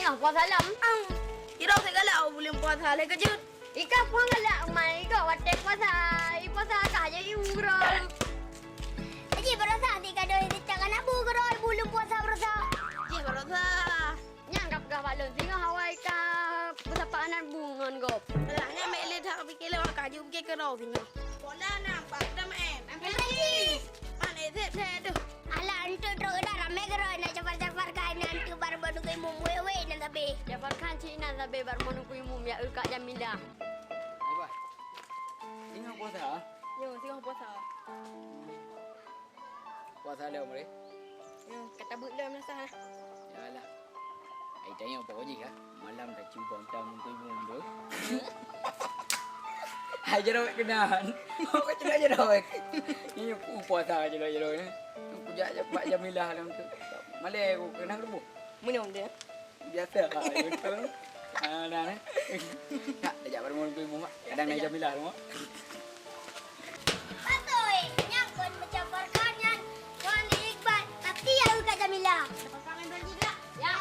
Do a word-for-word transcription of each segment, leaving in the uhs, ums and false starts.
Ah, puasa lom. Ang, irong segala buleuen puasa lé keujeuet. Ika puang galak umai iko watèe puasa. I puasa kah jadi uroe. Jadi barosa di kado di tangan abu keudroe buleuen puasa barosa. Jih barosa. Nyang ka peugah bak lôn singoh awai ka peusapat aneuk bu ngon gob. Alah, nyan mek lé that pike lé ka ju pike keudroe singoh. Bola na, bak dah main. Main Prancis. Main sep sep tu. Alah, enteuk trok dah ramé keudroe na cafar-cafar ka na enteuk baru baru ke mum wei-wei na sabe. Cafar kan cik na sabe baru mau nunggu imum ya Kak Jamila. Ai bah. Singoh puasa? Yo, singoh puasa. Puasa lom, Re? Hmm, kata buet lom lah sah. Yalah. Ai tanya apa jih kah? Malam dah cuba entah muntui bumbu. Hai jerok kenan. Kau cakap jerok. Ini pu- puasa jerok-jerok ni. Kujak je Pak Jamilah dalam tu. Malai aku kenal tu. Minum dia. Biasa lah, betul. Ah, dah, eh. Nak, dah jak baru mulut tu, Mak. Kadang naik Jamilah tu, Mak. Patoi, nyan kon macam Farhan nyan, ngon Iqbal, tapi ya Kak Jamila. Farhan main Prancis juga? Ya.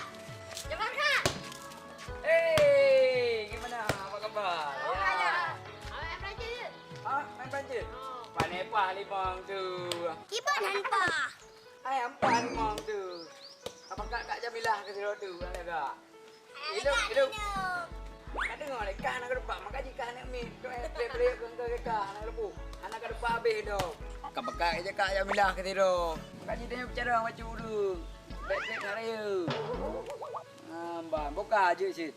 Jom Farhan. Hei, gimana? Apa khabar? Oh, ya. Awak main Prancis je? Ha? Main Prancis? Oh. Pandai pah limong tu. Kiban han pah. Hai, ampan limong tu. Apa Kak, Kak Jamilah ke sidroe tu? Ada gak? Hidup, hidup. Ka deungoe lé kah hana keudeupak, maka jih kah aneuk miet. Tu eh, bèk beli ke engkau ke kah hana keudeupak. Hana keudeupak habéh dong. Ka peugah je Kak Jamilah ke sidroe. Maka jih tanyoe bicara bacut ureueng. Bèk-bèk karya. Ah, ban, buka je cit.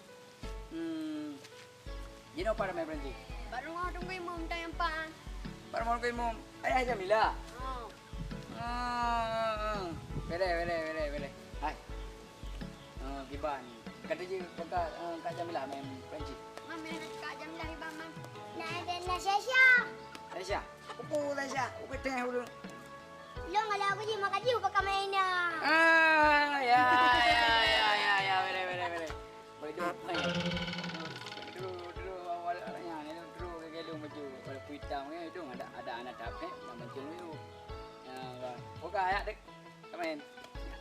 Hmm. Jinoe pat ramé Prancis? Bak rumoh teungku imum, tanyong pat. Bak rumoh teungku imum. Ayah Jamilah? Oh. Ah, bere, bere, bere, bere. Hai. Ah, kiban. Kata je, kata, ah, Kak Jamilah main Prancis. Man, main Kak Jamilah kiban, man. Nah, ada Nasya. Nasya? Apa Nasya? Apa teh dulu? Long kalau aku je makan jiu pakai main dah. Ah, ya, ya, ya, ya, ya, bere, bere, bere. Boleh duduk, hai. Duduk, duduk, awal nyan, duduk, duduk, gelung baju. Kalau hitam kan, itu ada, ada anak tapek, yang macam itu. Ya, bah. Oke, ayak dek. Main.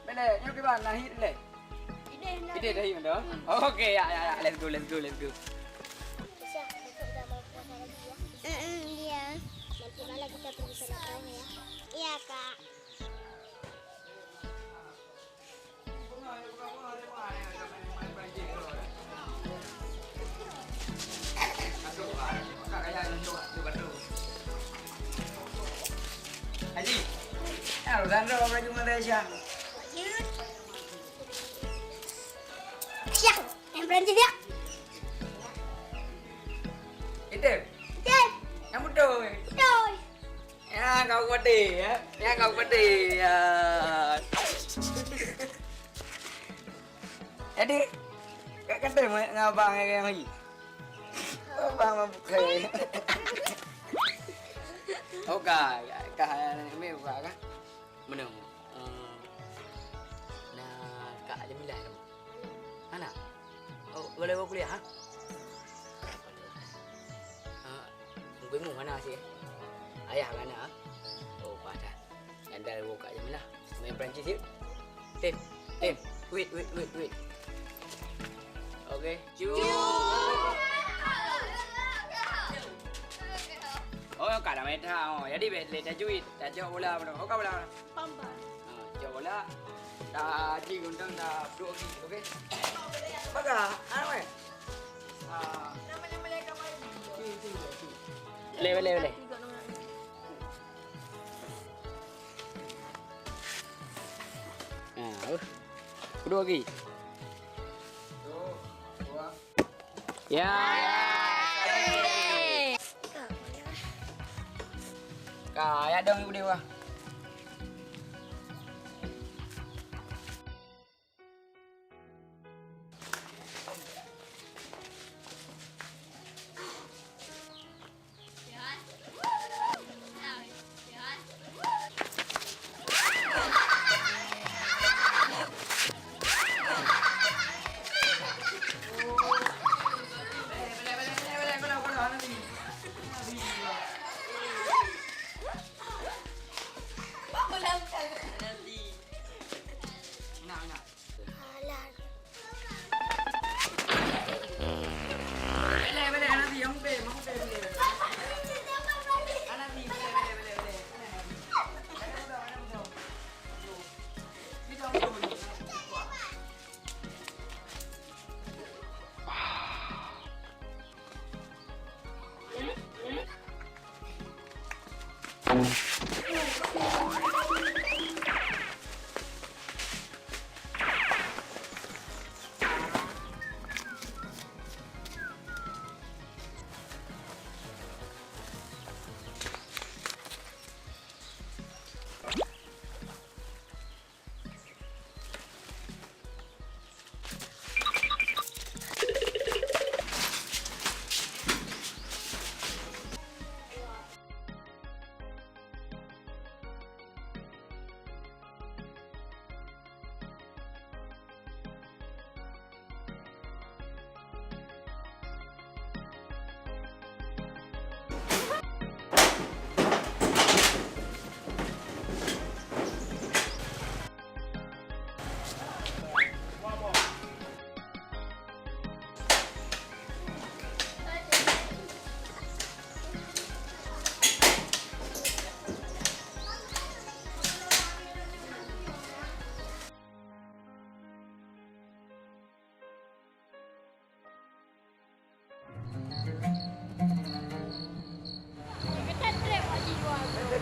Bele, nyoe kiban, nah hit leh. Ideh, nah. Ideh dah hit dah. Hmm. Oke, ya, ya, ya. Let's go, let's go, let's go. Bisa, besok udah mau puasa lagi ya? Mm-mm, iya. Nanti malam kita pergi sholat tarawih ya? Iya, Kak. Haji, eh, urusan tu baju Malaysia. Siap, yang Perancis ya. Itu. Itu. Yang betul. Betul. Ya, kau pade, ya. Ya, kau pade, ya. Jadi, kak kata ngon abang yang hari. Abang mabuk hai. Oh, ka, ka, ka, ni buka ka? Mana? Eh, na Kak Jamilah tu. Hana? Oh, boleh bawa kuliah, ha? Ah, Ungku Imum hana sih. Ayah hana, ha? Oh, padah. Ganda bawa Kak Jamilah. Main Perancis yuk. Tim, tim. Wait, wait, wait, wait. Oke. Cuk. Oh, ka dah main dah. Oh, jadi bet le tajwid, tajok bola mana? Oh, ka bola mana? Pam, pam. Ha, cok bola. Dah ji gundang dah duduk lagi. Oke. Baga, anu eh. Ah. Boleh, boleh, boleh. Ha, uh. Kedua lagi. Ya. Ka, ya dong ibu dewa.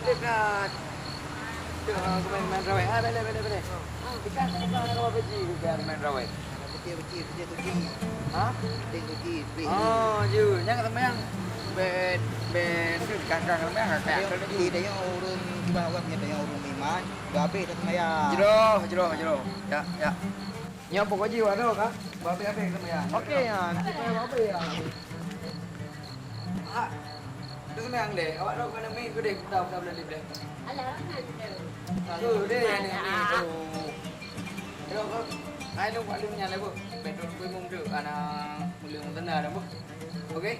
Dekat. Tuh, aku main, main rawai. Ah, boleh, boleh, boleh. Ah, dekat, dekat, nak apa ji, biar main rawai. Betul, betul, betul, betul. Ha? Betul, betul, betul. Oh, ju. Jangan sembahyang. Ben, ben, tu dekat, dekat sembahyang, dekat. Ayo, kita yang urung, kita awak punya yang urung iman. Dah habis dah sembahyang. Jroh, jroh, jroh. Ya, ya. Nyoe pokok jih waduh, Kak. Babe-babe sama ya. Oke, ya. Kita babe ya. Ah. Tu senang deh. Awak dah kena main tu deh. Kita, kita boleh deh. Alah, tu deh, ni, ni, tu. Ayo, kau. Hai, lu buat lu nyan lah, bu. Betul, bu, mung tu. Ana, mulu mung tenda dah, bu. Oke.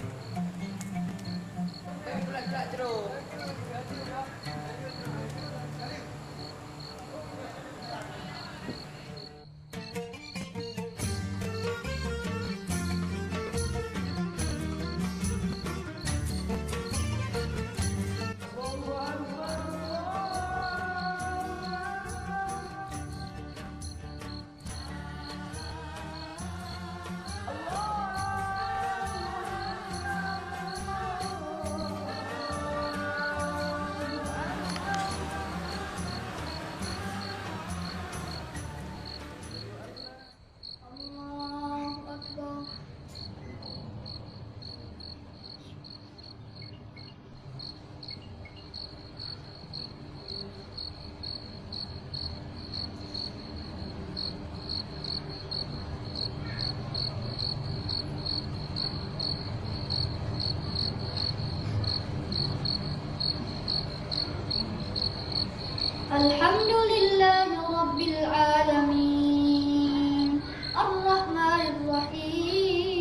Eh, pula, pula, jeruk. Allahu Akbar. الحمد لله رب العالمين. الرحمن الرحيم.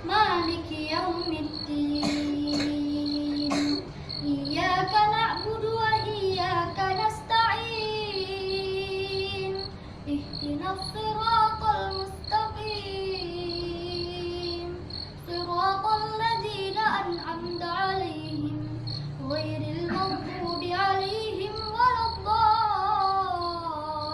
مالك يوم الدين. إياك نعبد وإياك نستعين. اهدنا الصراط المستقيم. صراط الذين أنعمت عليهم غير المغضوب عليهم ولا الضالين.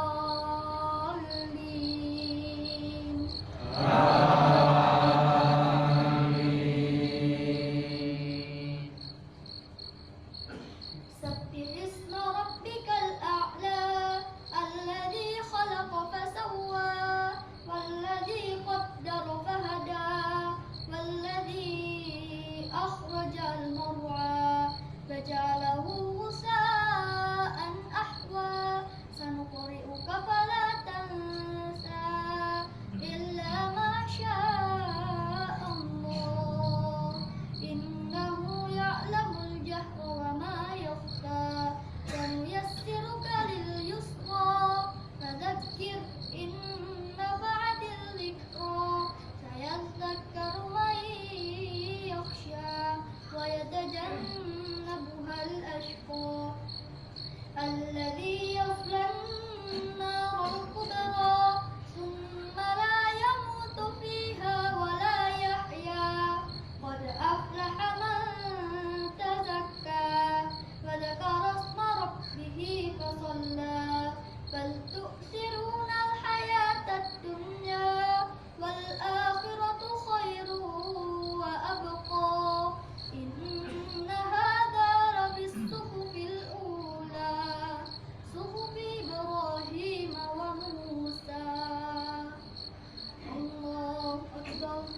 Sami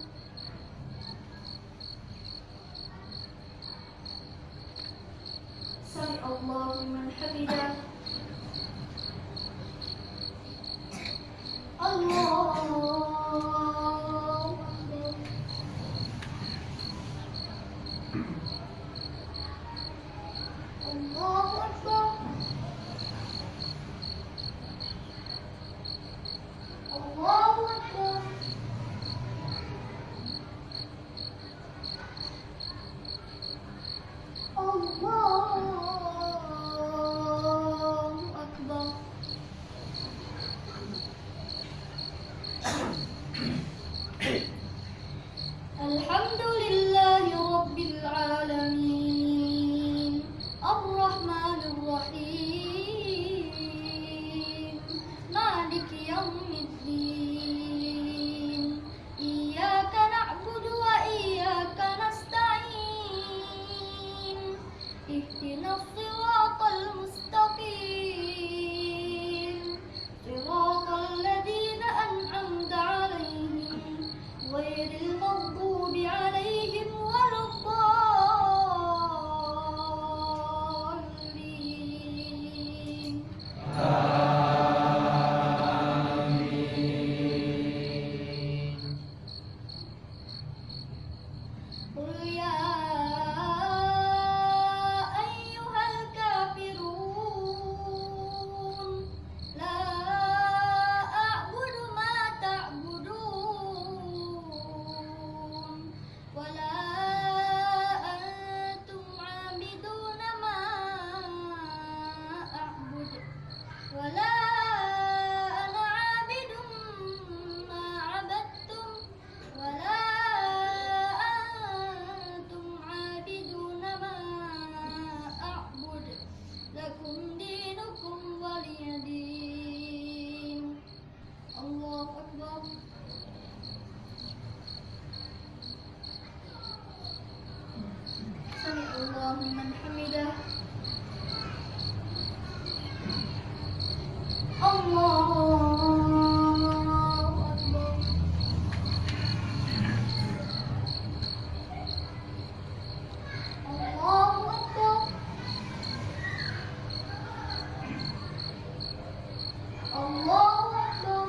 Allahu liman hamidah. Allahu Akbar. Allahu Akbar. Allahu Akbar. Allahu Akbar. Alhamdulillahi Rabbil Alamin. Ar-Rahmanir Rahim. Maliki Yaumiddin. Iyyaka na'budu wa iyyaka nasta'in. Ihdinas siratal mustaqim. Siratal ladzina an'amta 'alaihim, ghairil maghdubi 'alaihim waladdallin. Amin. Qul ya ayyuhal kafirun, la a'budu ma ta'budun, wa la antum 'abiduna ma a'bud, wa la ana 'abidun ma 'abadtum, wa la antum 'abiduna ma a'bud. Lakum dinukum waliya din. Allahu Akbar. Sami Allahu liman hamidah. Allahu Akbar. Allahu Akbar. Allahu Akbar.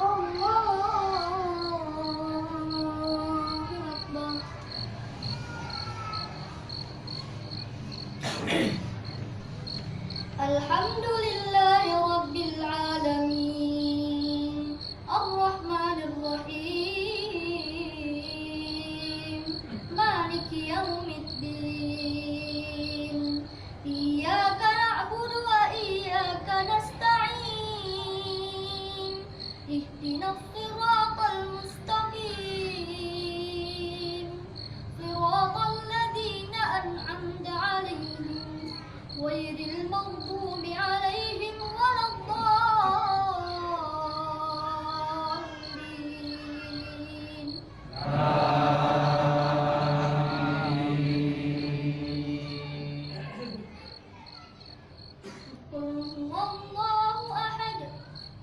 Allahu Akbar. Alhamdulillahi Rabbil Alamin. Ar-Rahmanir Rahim. Maliki Yaumiddin. Iyyaka na'budu wa iyyaka nasta'in. Ihdinas siratal mustaqim. Siratal ladzina an'amta 'alaihim, ghairil maghdubi 'alaihim waladdallin. Qul huwallahu ahad,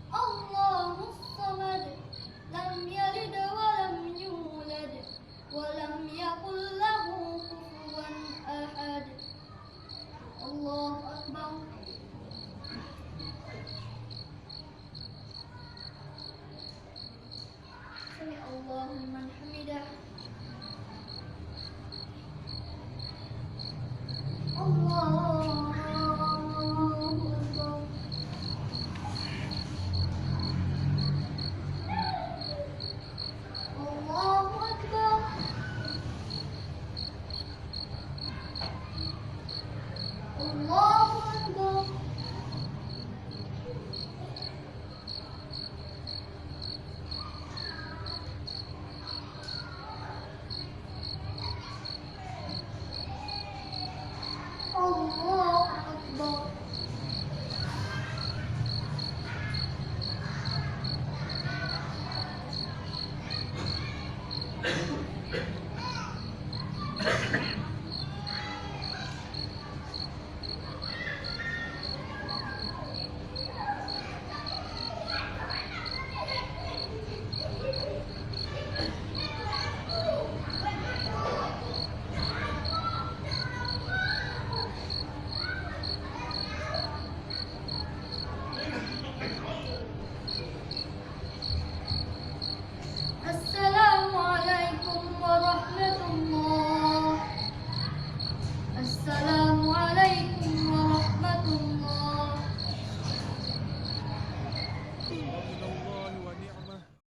Allahus samad, lam yalid wa lam yulad, wa lam yakul lahu kufuwan ahad. Allahu Akbar. Sami Allahu liman hamidah. Allahu Akbar. Hasbunallah